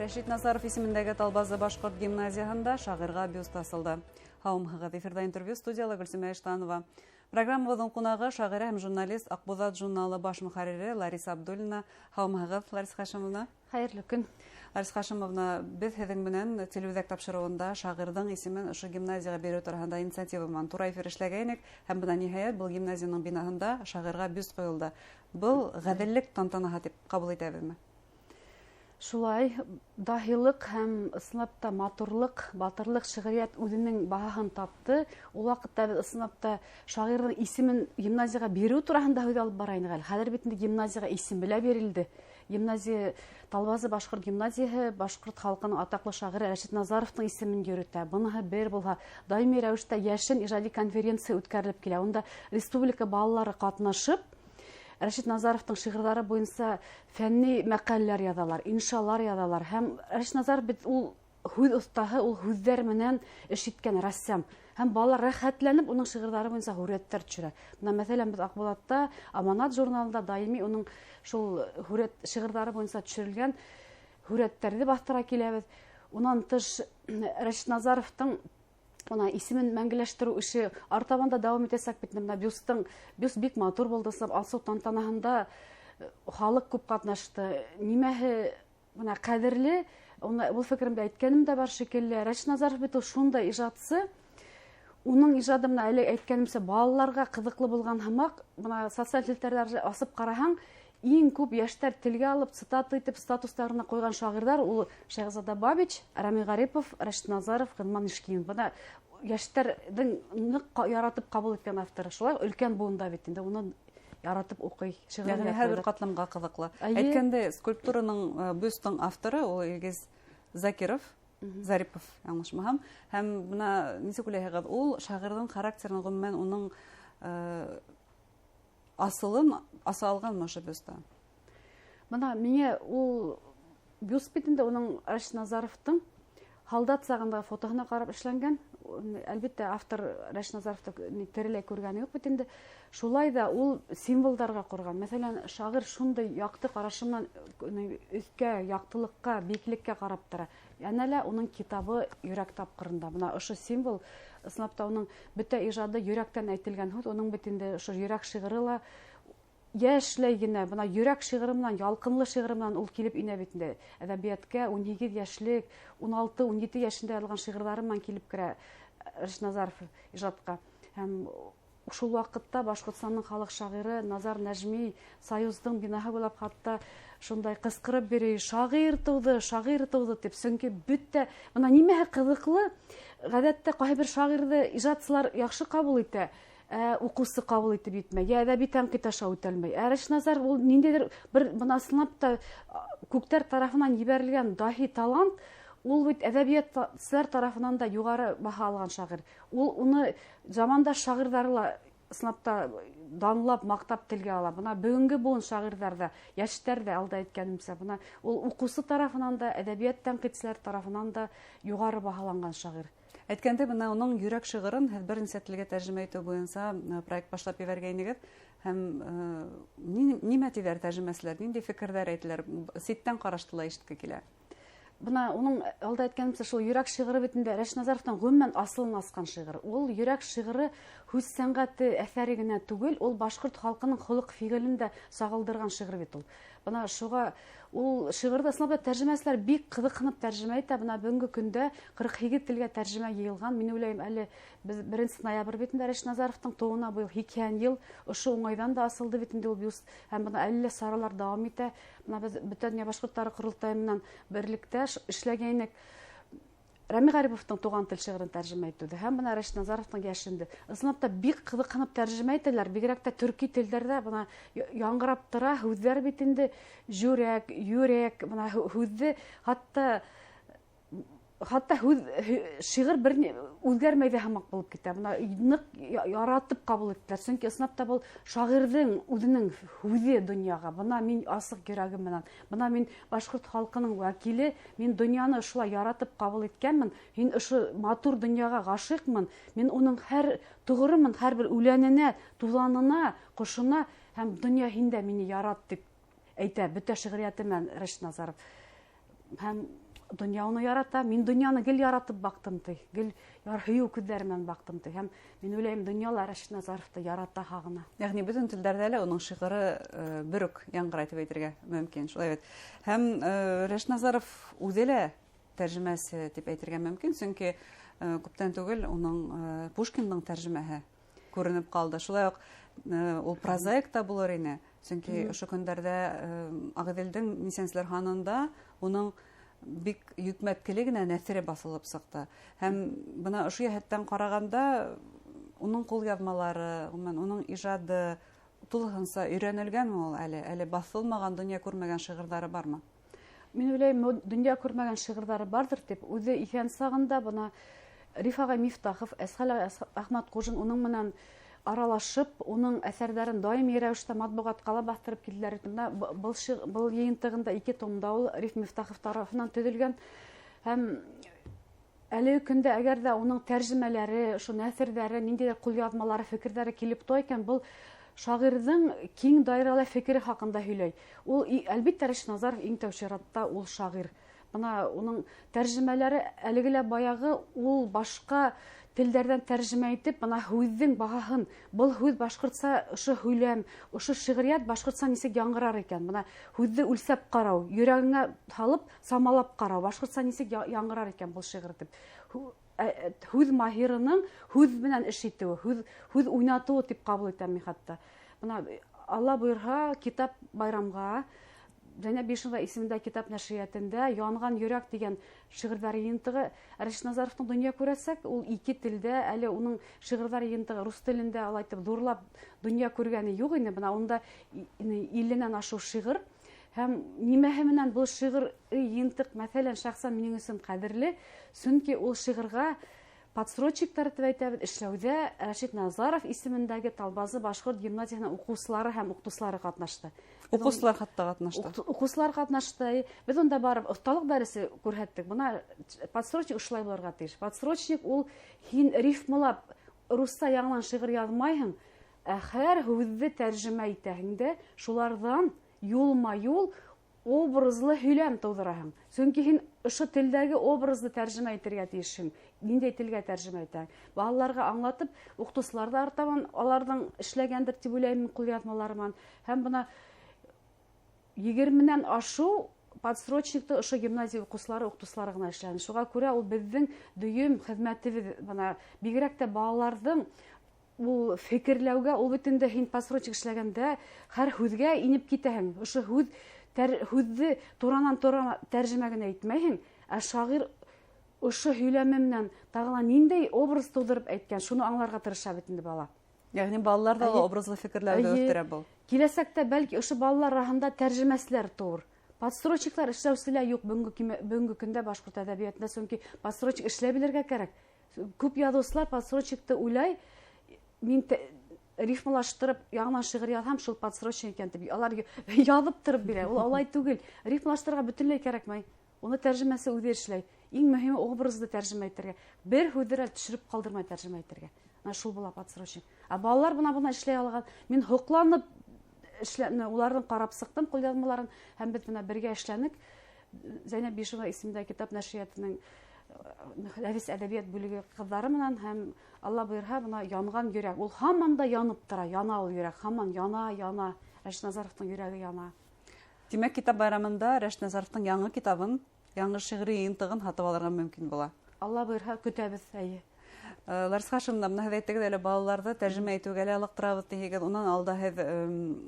Рәшит Назаров исемендәге Талбазы башҡорт гимназияһында шағирға бюст асылды. Һаумыһығыҙ, эфирҙа интервью, студияла Гөлсөмә Иштанова. Программабыҙҙың ҡунағы — шағирә һәм журналист, «Аҡбуҙат» журналы баш мөхәррире Лариса Абдуллина. Һаумыһығыҙ, Лариса Хашимовна. Хәйерле көн. Лариса Хашимовна, беҙ һеҙҙең менән телеүҙәк тапшырыуында шағирҙың исемен ошо гимназияға биреү тураһында инициатива менән тура эфир эшләгәйнек, һәм бына, ниһайәт, был гимназияның бинаһында шағирға бюст ҡуйылды. Был ғәҙеллек тантанаһы тип ҡабул итәбеҙме? Шулай, даһилыҡ һәм ысынлап та матурлыҡ, батырлыҡ, шиғриәт үҙенең баһаһын тапты. Ул ваҡытта беҙ ысынлап та шағирҙың исемен гимназияға биреү тураһында һүҙ алып бара инек әле. Хәҙер бит инде гимназияға исеме лә бирелде. Гимназия, Талбазы башҡорт гимназияһы, башҡорт халҡының атаҡлы шағиры Рәшит Назаровтың исемен йөрөтә. Быныһы бер булһа, даими рәүештә «Йәшен» ижади конференция үткәрелеп килә. Унда республика балалары ҡатнашып, Рәшит Назаровтың шиғырҙары буйынса фәнни мәҡәләләр яҙалар, иншалар яҙалар. Һәм Рәшит Назаров бит ул һүҙ оҫтаһы, ул һүҙҙәр менән эш иткән рәссам. Һәм балалар рәхәтләнеп уның шиғырҙары буйынса һүрәттәр төшөрә. Бына, мәҫәлән, беҙ «Аҡбуҙатта», «Аманат» журналында даими уның шул һүрәт шиғырҙары буйынса төшөрөлгән һүрәттәрҙе баҫтыра киләбеҙ. Унан тыш, Рәшит Назаровтың бына исемен мәңгеләштереү эше артабан да дауам итәсәк бит. Бына бюст бик матур булды. Асыу тантанаһында халыҡ күп ҡатнашты. Нимәһе бына ҡәҙерле, уны был фекеремде әйткәнем дә бар шикелле. Рәшит Назаров бит ул шундай ижадсы. Уның ижады, бына әле әйткәнемсә, балаларға ҡыҙыҡлы булған һымаҡ, бына социаль селтәрҙәрҙе асып ҡараһаң, иң күп йәштәр телгә алып, цитата итеп статустарына ҡуйған шағирҙар ул Шәйхзада Бабич, Рами Ғарипов, Рәшит Назаров, Ғилман Ишкинев. Бына йәштәрҙең ныҡ яратып ҡабул иткән авторы. Шулай өлкән быуында бит инде уны яратып уҡый. Йәғни һәр бер ҡатламға ҡыҙыҡлы. Әйткәндәй, скульптураның, бюстың авторы ул Илгиз Закиров, Зарипов, яңылышмаһам. Һәм бына нисек уйлайһығыҙ, ул шағирҙың характерын, ғөмүмән, уның асылын аса алғанмы ошо бюста? Бына миңә ул бюст бит инде уның Рәшит Назаровтың һалдат сағындағы фотоһына ҡарап эшләнгән. Әлбиттә, автор Рәшит Назаровты тереләй күргәне юҡ бит инде. Шулай ҙа ул символдарға ҡорған. Мәҫәлән, шағир шундай яҡты ҡарашы менән өҫкә, яҡтылыҡҡа, бейеклеккә ҡарап тора. Йәнә лә уның китабы йөрәк тапҡырында. Бына ошо символ, ысынлап та, уның бөтә ижады йөрәктән әйтелгән һүҙ. Уның бит инде ошо йөрәк шиғыры ла йәшләй генә, бына йөрәк шиғыры менән, ялҡынлы шиғыры менән ул килеп инә бит инде әҙәбиәткә. 18 йәшлек, 16, 17 йәшендә яҙылған шиғырҙары менән килеп керә Рәшит Назаров ижадҡа. Һәм шул ваҡытта Башҡортостандың халыҡ шағиры Назар Нәжми Союздың бинаһы буйлап хатта шундай ҡысҡырып йөрөй: «Шағир тыуҙы, шағир тыуҙы!» — тип. Сөнки бөтә бына нимәһе ҡыҙыҡлы: ғәҙәттә ҡайһы бер шағирҙы ижадсылар яҡшы ҡабул итә, ә уҡыусы ҡабул итеп етмәй, йә әҙәби тәнҡит аша үтәлмәй. Ә Рәшит Назаров ул ниндәйҙер бер бына ысынлап та күктәр тарафынан ебәрелгән даһи талант. Ул бит әҙәбиәтселәр тарафынан да юғары баһа алған шағир. Ул уны замандаш шағирҙары ла ысынлап та данлап, маҡтап телгә ала. Бына бөгөнгө быуын шағирҙар ҙа, йәштәр ҙә, алда әйткәнемсә, бына ул уҡыусы тарафынан да, әҙәбиәт тәнҡитселәр тарафынан да юғары баһаланған шағир. Әйткәндәй, бына уның «Йөрәк» шиғырын һеҙ бер нисә телгә тәржемә итеү буйынса проект башлап ебәргәйнегеҙ. Һәм нимә тиҙәр тәржемәселәр, ниндәй фекерҙәр әйтәләр? Ситтән ҡарашты ла ишетке килә. Бына уның, алда әйткәнемсә, шул «Йөрәк» шиғыры бит инде Рәшит Назаровтың ғөмүмән асылын асҡан шиғыр. Ул «Йөрәк» шиғыры һүҙ сәнғәте әҫәре генә түгел, ул башҡорт халҡының холоҡ фиғелен дә сағылдырған шиғыр бит ул. Бына шуға ул шиғырҙы ысынлап та тәржемәселәр бик ҡыҙыҡһынып тәржемә итә. Бына бөгөнгө көндә 48 телгә тәржемә йыйылған. Мин уйлайым, әле беҙ 1 ноябрь бит инде, Рәшит Назаровтың тыуыуына быйыл 80 йыл. Ошо уңайҙан да асылды бит инде ул бюст. Һәм бына әле лә саралар дауам итә. Бына беҙ Бөтә донъя башҡорттары ҡоролтайы менән берлектә эшләгәйнек Рәми Ғариповтың «Туған тел» шиғырын тәржемә итеүҙе һәм бына Рәшит Назаровтың «Йәшенде». Ысынлап та бик ҡыҙыҡһынып тәржемә итәләр, бигерәк тә төрки телдәрҙә бына яңғырап тора һүҙҙәр бит инде: жүрәк, йөрәк. Бына һүҙҙе хатта һүҙ, шиғыр бер үҙгәрмәй ҙә һымаҡ булып китә. Бына ныҡ яратып ҡабул иттеләр, сөнки ысынлап та был шағирҙың үҙенең һүҙе донъяға: бына мин асыҡ йөрәгем менән, бына мин башҡорт халҡының вәкиле, мин донъяны ошолай яратып ҡабул иткәнмен, мин ошо матур донъяға ғашиҡмын, мин уның һәр тоғоромон, һәр бер үләненә, туҙанына, ҡошона, һәм донъя, һин дә мине ярат, тип әйтә бөтә шиғриәте менән Рәшит Назаров. Һәм Донъя уны ярата. Мин донъяны гел яратып баҡтым, ти. Гел һөйөү күҙҙәре менән баҡтым, ти. Һәм мин уйлайым, донъя ла Рәшит Назаровты ярата, һағына. Йәғни бөтөн телдәрҙә лә уның шиғыры бер үк яңғырай тип әйтергә мөмкин, шулай бит. Һәм Рәшит Назаров үҙе лә тәржемәсе тип әйтергә мөмкин, сөнки күптән түгел уның Пушкиндың тәржемәһе күренеп ҡалды. Шулай уҡ ул прозаик та булыр ине, сөнки ошо көндәрҙә Ағиҙелдең нисәнселәр һанында уның бик йөкмәткеле генә нәҫере баҫылып сыҡты. Һәм бына ошо йәһәттән ҡарағанда уның ҡулъяҙмалары, ғөмүмән уның ижады тулыһынса өйрәнелгәнме ул әле? Әле баҫылмаған, донъя күрмәгән шиғырҙары бармы? Мин уйлайым, донъя күрмәгән шиғырҙары барҙыр тип. Үҙе иҫән сағында бына Риф ағай Мифтахов, Әсхәл ағай Әхмәтҡужин уның менән аралашып, уның әҫәрҙәрен даими рәүештә матбуғатҡа ла баҫтырып килделәр. Бына был йыйынтығында 2 томда ул Риф Мифтахов тарафынан төҙөлгән. Һәм әлеге көндә әгәр ҙә уның тәржемәләре, ошо нәҫерҙәре, ниндәйҙер ҡулъяҙмалары, фекерҙәре килеп тора икән, был шағирҙың киң даирәлә фекере хаҡында һөйләй. Ул, әлбиттә, Рәшит Назаров иң тәү сиратта ул шағир. Бына уның тәржемәләре әлеге лә баяғы ул башҡа телдәрҙән тәржемә итеп, бына һүҙҙең баһаһын, был һүҙ башҡортса ошо һөйләм, ошо шиғриәт башҡортса нисек яңғырар икән, бына һүҙҙе үлсәп ҡарау, йөрәгеңә һалып, самалап ҡарау, башҡортса нисек яңғырар икән был шиғыр тип. Һүҙ маһирының һүҙ менән эш итеүе, һүҙ уйнатыуы тип ҡабул итәм мин хатта. Бына Алла бойорһа, китап байрамға Зәйнәб Бишева исемендә китап нәшриәтендә Янған йөрәк тигән шиғырҙар йыйынтығы Рәшит Назаровтың донъя күрәсәк. Ул 2 телдә, әле уның шиғырҙар йыйынтығы рус телендә алай итеп ҙурлап донъя күргәне юҡ ине. Бына унда 50-нән ашыу шиғыр. Һәм нимәһе менән был шиғыр йыйынтыҡ, мәҫәлән, шәхсән минең өсөн ҡәҙерле, сөнки ул шиғырға подсрочниктар тип әйтәбеҙ, эшләүҙә Рәшит Назаров исемендәге Талбазы башҡорт гимназияһының уҡыусылары һәм уҡытыусылары ҡатнашты. Уҡыусылар хатта ҡатнашты. Уҡыусылар ҡатнашты. Беҙ унда барып оҫталыҡ дәресе күрһәттек. Бына подсрочник ошолай булырға тейеш. Подсрочник ул һин рифмалап русса яңынан шиғыр яҙмайһың, ә һәр һүҙҙе тәржемә итәһең дә, шуларҙан юлма-юл образлы һөйләм тыуҙыраһың. Сөнки һин ошо телдәге образды тәржемә итергә тейешһең. Ниндәй телгә тәржемә итәһең? Балаларға аңлатып, уҡытыусылар ҙа артабан аларҙың эшләгәндер тип уйлайым ҡулъяҙмалары менән. Һәм бына 20-нән ашыу подсрочникты ошо гимназия уҡыусылары, уҡытыусылары ғына эшләне. Шуға күрә ул беҙҙең дөйөм хеҙмәтебеҙ, бына бигерәк тә балаларҙың ул фекерләүгә, ул бит инде һин подсрочник эшләгәндә һәр һүҙгә инеп китәһең. Ошо һүҙҙе туранан-тура тәржемә генә итмәйһең, ә шағир ошо һөйләме менән тағы ла ниндәй образ тыуҙырып әйткән, шуны аңларға тырыша бит инде бала. Йәғни балалар ҙа образлы фекерләүҙе үҫтерә был. Киләсәктә бәлки ошо балалар араһында тәржемәселәр тыуыр. Подсрочниктар эшләүселәр юҡ бөгөнгө көндә башҡорт әҙәбиәтендә, сөнки подсрочник эшләй белергә кәрәк. Күп яҙыусылар подсрочникты уйлай, мин рифмалаштырып яңынан шиғыр яҙһам, шул подсрочник икән тип алар яҙып тороп бирә. Ул алай түгел. Рифмалаштырырға бөтөнләй кәрәкмәй. Уны тәржемәсе үҙе эшләй. Иң мөһиме образды тәржемә итергә. Бер һүҙҙе лә төшөрөп ҡалдырмай тәржемә итергә. Бына шул була подсрочник. Ә балалар бына эшләй алған. Мин һоҡланып уларҙың ҡарап сыҡтым ҡулъяҙмаларын, һәм беҙ бына бергә эшләнек. Зәйнәб Бишева исемендәге китап нәшриәтенең нәфис әҙәбиәт бүлеге ҡыҙҙары менән, һәм Алла бойорһа, бына Янған йөрәк. Ул һаман да янып тора, яна ул йөрәк, һаман яна, яна. Рәшит Назаровтың йөрәге яна. Тимәк, китап байрамында Рәшит Назаровтың яңы китабын, яңы шиғри йыйынтығын һатып алырға мөмкин була. Алла бойорһа, көтәбеҙ, әйе. Лариса Хашимовна, бына һеҙ әйттегеҙ әле балаларҙы тәржемә итеүгә лә ылыҡтырабыҙ тиһегеҙ. Унан алда һеҙ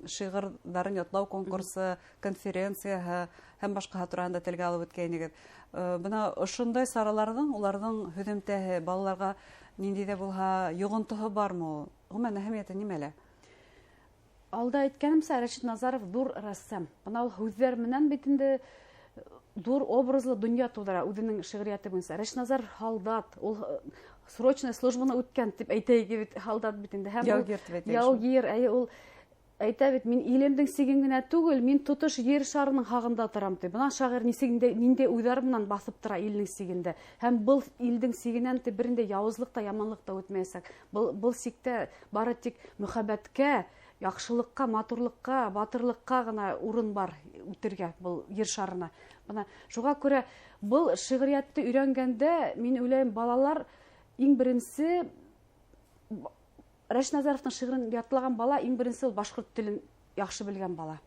шиғырҙарын ятлау конкурсы, конференцияһы һәм башҡаһы тураһында телгә алып үткәйнегеҙ. Бына ошондай сараларҙың, уларҙың һөҙөмтәһе балаларға ниндәй ҙә булһа йоғонтоһо бармы ул? Ғөмүмән, әһәмиәте нимәлә? Алда әйткәнемсә, Рәшит Назаров ҙур рәссам. Бына ул һүҙҙәр менән бит инде ҙур образлы донъя тыуҙыра үҙенең шиғриәте буйынса. Рәшит Назаров һалдат, ул срочная службаны үткән тип әйтәйек бит, һалдат бит инде. Һәм ул Яугир тип әйтәйек шул. Яугир, әйе, ул әйтә бит, мин илемдең сиген генә түгел, мин тотош ер шарының һағында торам тип. Бына шағир нисек ниндәй уйҙар менән баҫып тора илнең сигендә. Һәм был илдең сигенән тип берендә яуызлыҡ та, яманлыҡ та үтмәйәсәк. Был сиктә бары тик мөхәббәткә Яҡшылыҡҡа, матурлыҡҡа, батырлыҡҡа ғына урын бар үтергә был ер шарына. Бына шуға күрә был шиғриәтте өйрәнгәндә, мин уйлайым, балалар иң беренсе Рәшит Назаровтың шиғырын ятлаған бала иң беренсе ул башҡорт телен яҡшы белгән бала.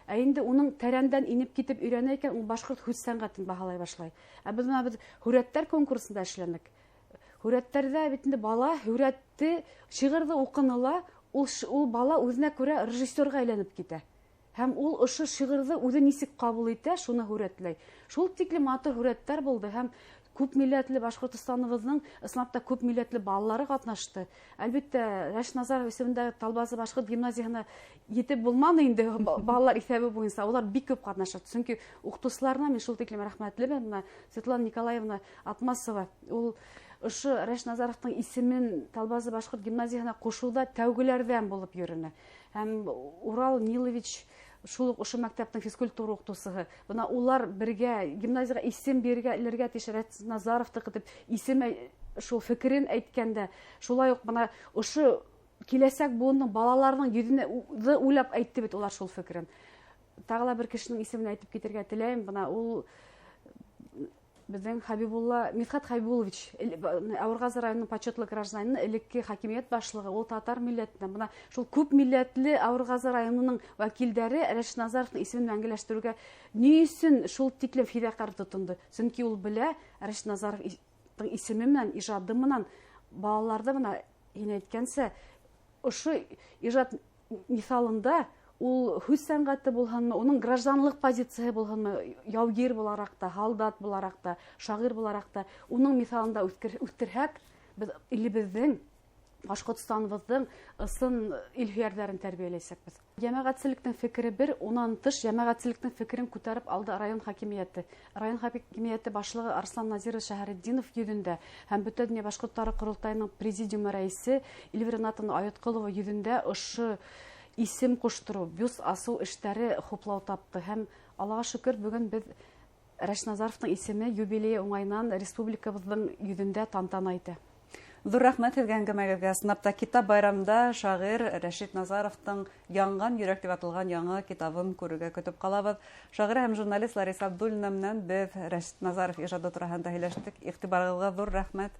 Ә инде уның тәрәндән инеп китеп өйрәнә икән, ул башҡорт һүҙ сәнғәтен баһалай башлай. Ә беҙ бына беҙ һүрәттәр конкурсында эшләнек. Һүрәттәрҙә бит инде бала һүрәтте, шиғырҙы уҡыны ла, ул бала үҙенә күрә режиссерға әйләнеп китә. Һәм ул ошо шиғырҙы үҙе нисек ҡабул итә, шуны һүрәтләй. Шул тиклем матур һүрәттәр булды һәм күп милләтле Башҡортостаныбыҙҙың ысынлап та күп милләтле балалары ҡатнашты. Әлбиттә, Рәшит Назаров исемендәге Талбазы башҡорт гимназияһына етеп булманы инде балалар иҫәбе буйынса. Улар бик күп ҡатнаша. Сөнки уҡытыусыларына мин шул тиклем рәхмәтлемен. Бына Светлана Николаевна Атмасова, ул ошо Рәшит Назаровтың исемен Талбазы башҡорт гимназияһына ҡушыуҙа тәүгеләрҙән булып йөрөнө. Һәм Урал Нилович шул уҡ ошо мәктәптең физкультура уҡытыусыһы. Бына улар бергә гимназияға исем бирергә элергә тейеш Рәшит Назаровтыҡы тип исем шул фекерен әйткәндә, шулай уҡ бына ошо киләсәк быуындың балаларының йөҙөнә уйлап әйтте бит улар шул фекерен. Тағы ла бер кешенең исемен әйтеп китергә теләйем. Бына ул беҙҙең Хабибулла Мидхәт Хабибуллович, Ауырғазы районының почетлы гражданины, элекке хакимиәт башлығы, ул татар милләтенән. Бына шул күп милләтле Ауырғазы районының вәкилдәре Рәшит Назаровтың исемен мәңгеләштереүгә ни өсөн шул тиклем фиҙаҡар тотондо? Сөнки ул белә, Рәшит Назаровтың исеме менән, ижады менән балаларҙы бына һин әйткәнсә, ошо ижад миҫалында ул һүҙ сәнғәте булһынмы, уның гражданлыҡ позицияһы булһынмы, яугир булараҡ та, һалдат булараҡ та, шағир булараҡ та, уның миҫалында үҫтерһәк, беҙ илебеҙҙең, Башҡортостаныбыҙҙың ысын илһөйәрҙәрен тәрбиәләйәсәкбеҙ. Йәмәғәтселектең фекере бер, унан тыш йәмәғәтселектең фекерен күтәреп алды район хакимиәте. Район хакимиәте башлығы Арслан Назиров Шәһәретдинов йөҙөндә һәм Бөтә донъя башҡорттары ҡоролтайының президиумы рәйесе Эльвира Ринатовна Айытҡолова йөҙөндә ошо исем ҡуштырыу, бюст асыу эштәре хуплау тапты. Һәм Аллаға шөкөр, бөгөн беҙ Рәшит Назаровтың исеме юбилейы уңайынан республикабыҙҙың йөҙөндә тантана итә. Ҙур рәхмәт һеҙгә әңгәмәгеҙгә. Ысынлап та китап байрамында шағир Рәшит Назаровтың Янған йөрәк тип аталған яңы китабын күрергә көтөп ҡалабыҙ. Шағир һәм журналист Лариса Абдуллина менән беҙ Рәшит Назаров ижады тураһында һөйләштек. Иғтибарығыҙға ҙур рәхмәт.